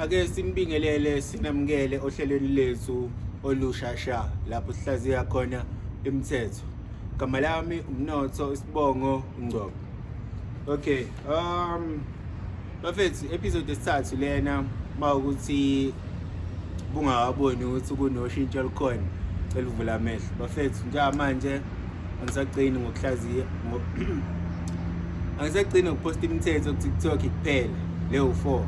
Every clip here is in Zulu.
Ake sinibingelele sinamukele ohlelweni lethu olusha sha lapho sihlaziya khona imithetho. Igama lami uMnotho isibongo uNgcobo. Okay, bafethu episode esithathu lena mawukuthi bungawaboni ukuthi kunoshintsho olukhona cela uvula amehlo. Bafethu njengamanje angisagcini ngokuhlaziya angisagcini ngokuphosta imithetho ku-TikTok kuphela leyo 4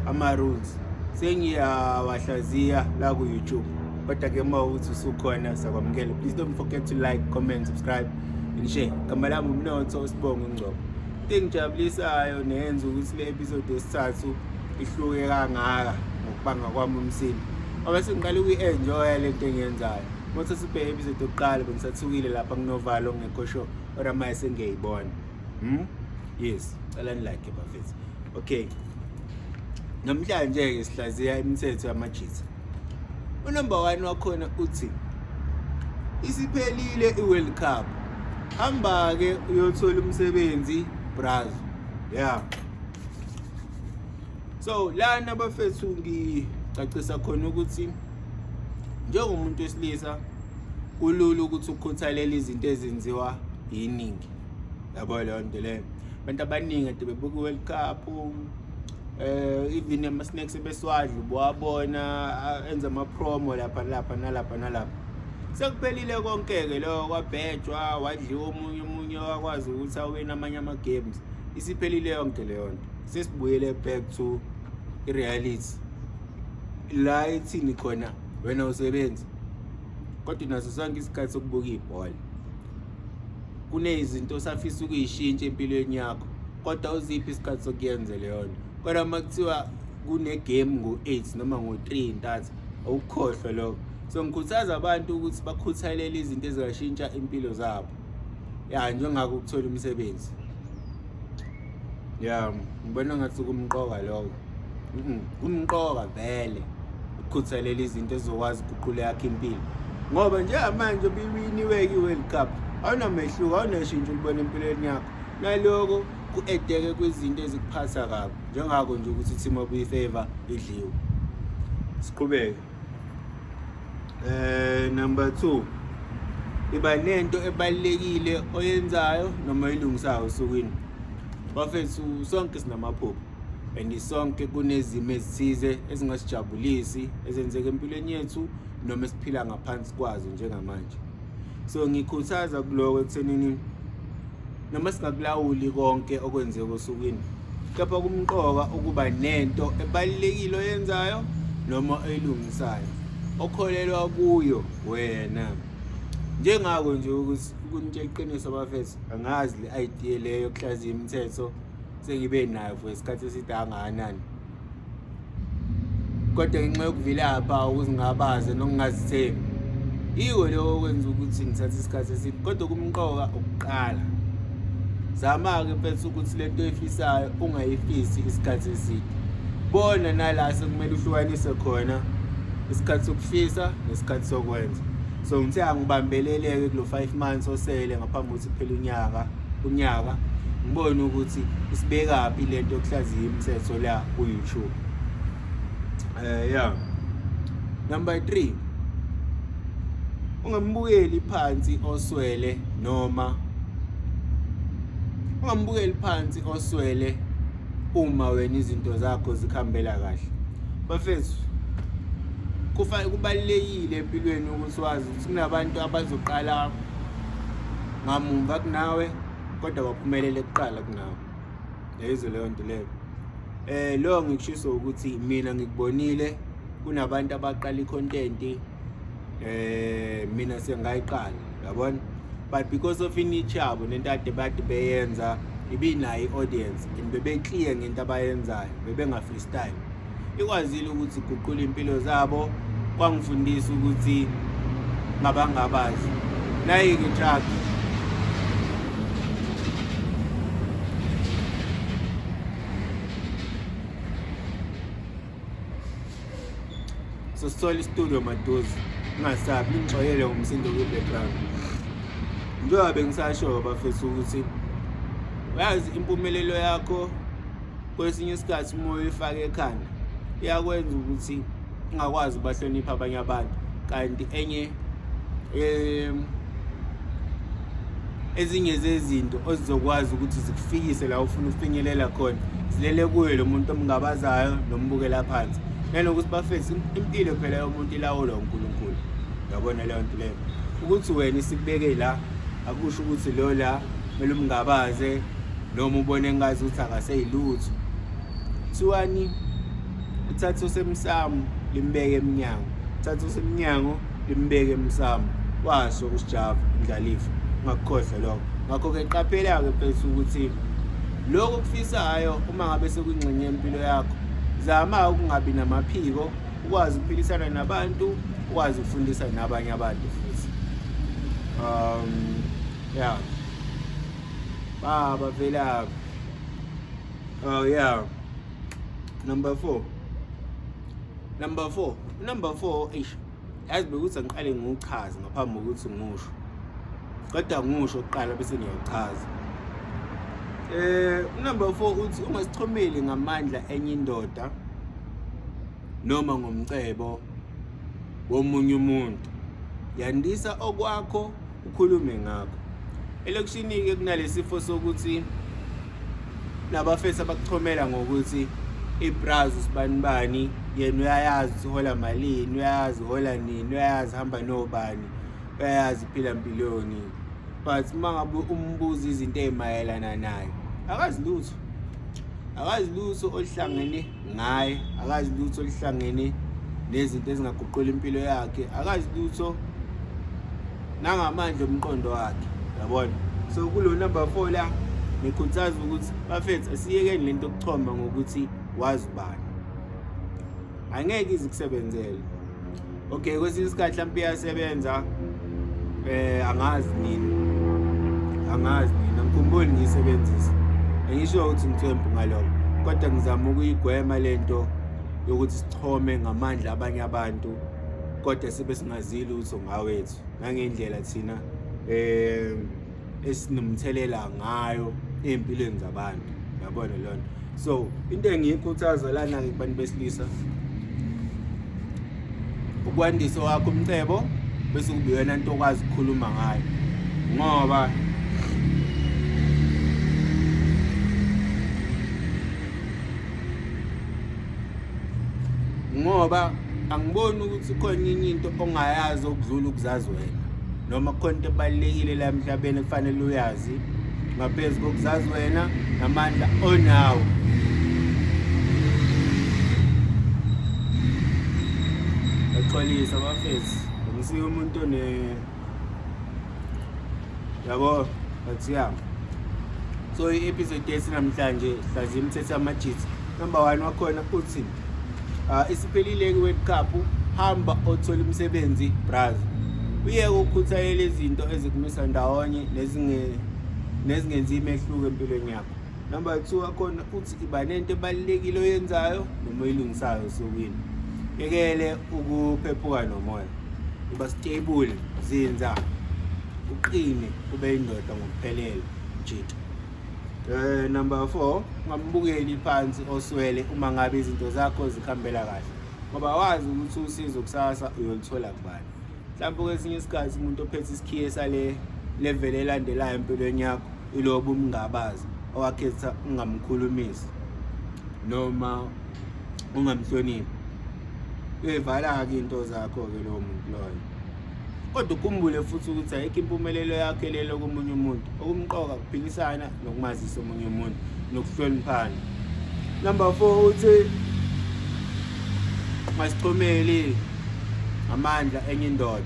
ama-rules sengiyawahlaziya la ku-YouTube kodwa ke uma ukuthi usukhona sakwamukela. Please don't forget to like, comment, subscribe and share. Gama lami uMnotho uSibongo Ngcobo. Into engijabulisayo neyenza ukuthi le episode yesithathu ihluke kangaka ngokubanga kwami umsindo ngoba sengiqale ukuyi-enjoya le nto engiyenzayo. Uma sibheke episode yokuqala bengisathukile lapha kunovalo ngekho sure, kodwa manje sengiyayibona. Yes, cela ni-like bafethu. Okay, namhlanje-ke sihlaziya imithetho yamajitha. Unumber 1 wakhona uthi isiphelile i-World Cup, hamba-ke uyothola umsebenzi brazo. Yeah, so lana bafethu ngicacisa khona ukuthi njengomuntu wesilisa kulula ukuthi ukhuthalele izinto ezenziwa yiningi, yabo leyo nto leyo. Abantu abaningi ade bebuka i-World Cup, even ama-snacks ebesiwadla ubuwabona enza ama-promo lapha lapha nalapha nalapha. Sekuphelile konke-ke lokho, kwabhejwa wadliwa omunye omunye wakwazi ukuthi awine amanye ama-games. Isiphelile yonke leyo nto, sesibuyele back to i-reality la ethini khona wena usebenzi kodwa naso sonke isikhathi sokubuka ibhola. Kunezinto osafisa ukuyishintsha empilweni yakho kodwa uziphi isikhathi sokuyenza leyo nto. Kodwa uma kuthiwa kune-game ngo-8 noma ngo-3 ntatha awukukhohlwa lokho. So ngikhuthaza abantu ukuthi bakhuthalele izinto ezingashintsha impilo zabo, ya njengako ukuthola umsebenzi. Ya, ngibona ngathi kumqoka lokho. Kumqoka vele ukukhuthalela izinto ezizokwazi ukuguqula yakho impilo, ngoba njengamanje obiwiniwe-ke i-World Cup awunamehluko, awunashintsho ulibona empilweni yakho. Naloko ku-edeke kwizinto ezikuphatha kabi njengako nje ukuthi i-team obuyi-favor idliwe. Siqhubeke. Number 2, iba nento ebalulekile oyenzayo noma oyilungisayo osukwini. Bafethu sonke sinamaphupho and sonke kunezimo ezithize ezingasijabulisi ezenzeka empilweni yethu noma esiphila ngaphansi kwazo njengamanje. So ngikhuthaza kuloko ekuthenini noma singakulawuli konke okwenzeka osukwini, kepha kumqoka ukuba nento ebalulekile oyenzayo noma oyilungisayo okholelwa kuyo wena. Njengako nje ukuthi ukunitshe iqiniso bafethu, angazi le idea leyo yokuhlaziya imithetho sengibe nayo for isikhathi eside kangakanani, kodwa ngenxa yokuvilapha, ukuzingabaza nokungazithembi, yiko lokho okwenza ukuthi ngithathe isikhathi eside. Kodwa kumqoka ukuqala. Zama-ke mfethu ukuthi lento oyifisayo ungayifisi isikhathi eside. Bona nala sekumele uhlukanise khona isikhathi sokufisa nesikhathi sokwenza. So ngithe angibambeleleke kulo 5 months osele ngaphambi kokuthi kuphele unyaka ngibone ukuthi isibekaphi lento yokuhlaziya imithetho la ku-YouTube. Yeah, number 3, ungambukeli phansi oswele noma ungambukeli phansi oswele uma wena izinto zakho zikhambela kahle. Bafethu, kubalulekile empilweni ukuthi wazi ukuthi kunabantu abazoqala ngamumva kunawe kodwa baphumelele kuqala kunawe. Yayizwe leyo nto leyo. Lo ngikushiso ukuthi mina ngikubonile kunabantu abaqala i-content, mina sengayiqala, yabona, but because of i-niche yabo nento ade bade beyenza ibinayo i-audience and bebe-clear ngento abayenzayo, bebenga-freestyle, ikwazile ukuthi iguqule impilo zabo. Kwangifundisa ukuthi ngabangabazi nayi-ke truck. So sithola i-studio maduze, ungasabi, ningixolele ngomsindo kwi-background. Njengoba bengisasho bafethu ukuthi uyazi impumelelo yakho kwesinye isikhathi uma uyifaka ekhanda iyakwenza ukuthi ungakwazi ukubahlonipha abanye abantu. Kanti enye ezinye zezinto ozizokwazi ukuthi zikufikise la ufuna ukufinyelela khona zilele kuye lo muntu omngabazayo nombukela phansi. Nanokuthi bafethu, impilo phela yomuntu ilawulwa uNkulunkulu. Uyabona leyo nto leyo, ukuthi wena isikubeke la akusho ukuthi lo la kumele umngabaze noma ubone ngazi ukuthi akaseyilutho. Kuthiwani? Uthathe osemsamo limbeke emnyango, uthathe osemnyango limbeke emsamo, washo uSjava Ndlalifa. Ungakukhohlwa lokho. Ngakho-ke qaphela-ke mfethu ukuthi lokho okufisayo uma ngabe sekuyingxenye yempilo yakho, zama ukungabi namaphiko, ukwazi ukuphilisana nabantu, ukwazi ukufundisa nabanye abantu futhi. Yeah, baba vela. Oh yeah, number 4, number 4, number 4. Eish, yazi bekuthi angiqale ngiwuchaze ngaphambi kokuthi ngisho, kodwa ngisho kuqala bese ngiyawuchaza. Number 4 uthi ungasichomeli ngamandla enye indoda noma ngomcebo womunye umuntu, yandisa okwakho ukhulume ngakho. Elokishini-ke kunalesifo sokuthi nabafethu abakuchomela ngokuthi ibrazi usibanibani, yena uyayazi ukuthi uhola malini, uyayazi uhola nini, uyayazi hamba nobani, uyayazi uphila mpiloni, but uma ngabe umbuza izinto ey'mayelana naye akazi lutho, akazi lutho oluhlangene ngaye, akazi lutho oluhlangene nezinto ezingaguqula impilo yakhe, akazi lutho nangamandla omqondo wakhe, yabona. So kulo number 4 la ngikhuthaza ukuthi bafethu asiyekeni lento yokuchoma ngokuthi wazi ubani, angeke ize ikusebenzele. Okay, kwesinye isikhathi mhlawumbe iyasebenza, angazi nini, angazi nini, angikhumbuli ngiyisebenzisa, angisho ukuthi ngithwempu ngalokho, kodwa ngizama ukuyigwema lento yokuthi sichome ngamandla abanye abantu kodwa sibe singazi lutho ngawethu nangendlela thina esinomthelela ngayo ey'mpilweni zabantu, yabona leyo nto. So into engiyikhuthaza lana-ke kubantu besilisa, ukwandisa wakho umcebo bese kube iyona nto okwazi ukukhuluma ngayo, ngoba angiboni ukuthi khona enye into ongayazi okudlula ukuzazi wena, noma kukhona into ebalulekile la emhlabeni ekufanele uyazi ngaphezu kokuzazi wena namandla onawo. Yaxolisa bafethu, ngisiye umuntu one yabo, but yeah. So i-episode yethu namhlanje hlaziya imithetho yamajitha. Number 1 wakhona uthi isiphelile i-World Cup, hamba othola umsebenzi brazo, uyeke ukukhuthalela izinto ezikumisa ndawonye nezingenzi imehluko empilweni yakho. Number 2 wakhona uthi iba nento ebalulekile oyenzayo noma oyilungisayo osukwini, yekele ukuphephuka nomoya, iba stable, zinza, uqine, ube indoda ngokuphelele jita. Number 4, ungambukeli phansi oswele uma ngabe izinto zakho zikhambela kahle, ngoba wazi ukuthi usizo kusasa uyoluthola kubani. Mhlawumbe kwesinye isikhathi umuntu ophethe isikhiye sale level elandelayo empilweni yakho ilobo umngabazi owakhetha ungamkhulumisi noma ungamhloniphi, uyivala-ke into zakho-ke lowo muntu loyo. Kodwa ukhumbule futhi ukuthi ayikho impumelelo yakho elele komunye umuntu, okumqoka ukuphilisana nokumazisa omunye umuntu nokuhloniphana. Number 4 uthi masichomeli amandla enye indoda,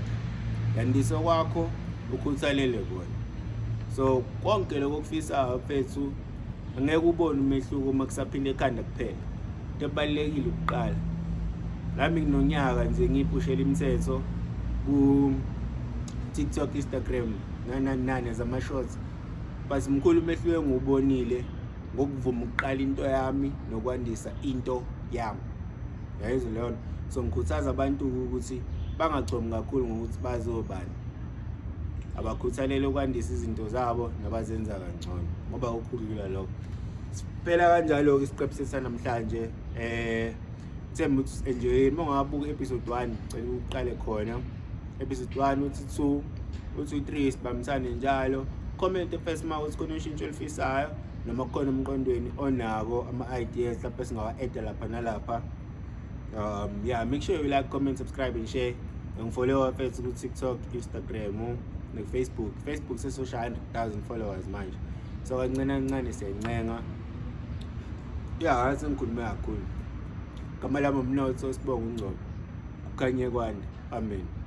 yandisa kwakho ukhuthalele kona. So konke lokho okufisayo mfethu angeke ubone umehluko uma kusaphinda ekhanda kuphela. Into ebalulekile ukuqala, nami nginonyaka nje ngiyiphushela imithetho ku TikTok, Instagram, nani nani zama-shorts, but mkhulu umehluko engiwubonile ngokuvuma ukuqala into yami nokwandisa into yami, yayizwa leyo nto. So ngikhuthaza abantu ukuthi bangachomi kakhulu ngokuthi bazobani, abakhuthalele ukwandisa izinto zabo nabazenza kangcono, ngoba ukukhulula lokho. Siphela kanjalo-ke isiqephu sethu sanamhlanje. Themba ukuthi enjoyeni. Uma ungabuka episode 1, cela uqale khona episode 1, uthi 2, uthi 3, sibambisane njalo. Comment first uma uthi khona ushintsho olifisayo noma kukhona emqondweni onako, ama-ideas lapho esingawa-eda lapha nalapha. Yeah, make sure you like, comment, subscribe and share. Ngifollow mfethu ku-TikTok, Instagram naku-Facebook. Facebook sesoshaya 100,000 followers manje, so kancane kancane siyancenga. Ya, ngathi ngikhulume kakhulu. Gama lami uMnotho, sibonga uNgcobo. Kukhanye kwande. Amen.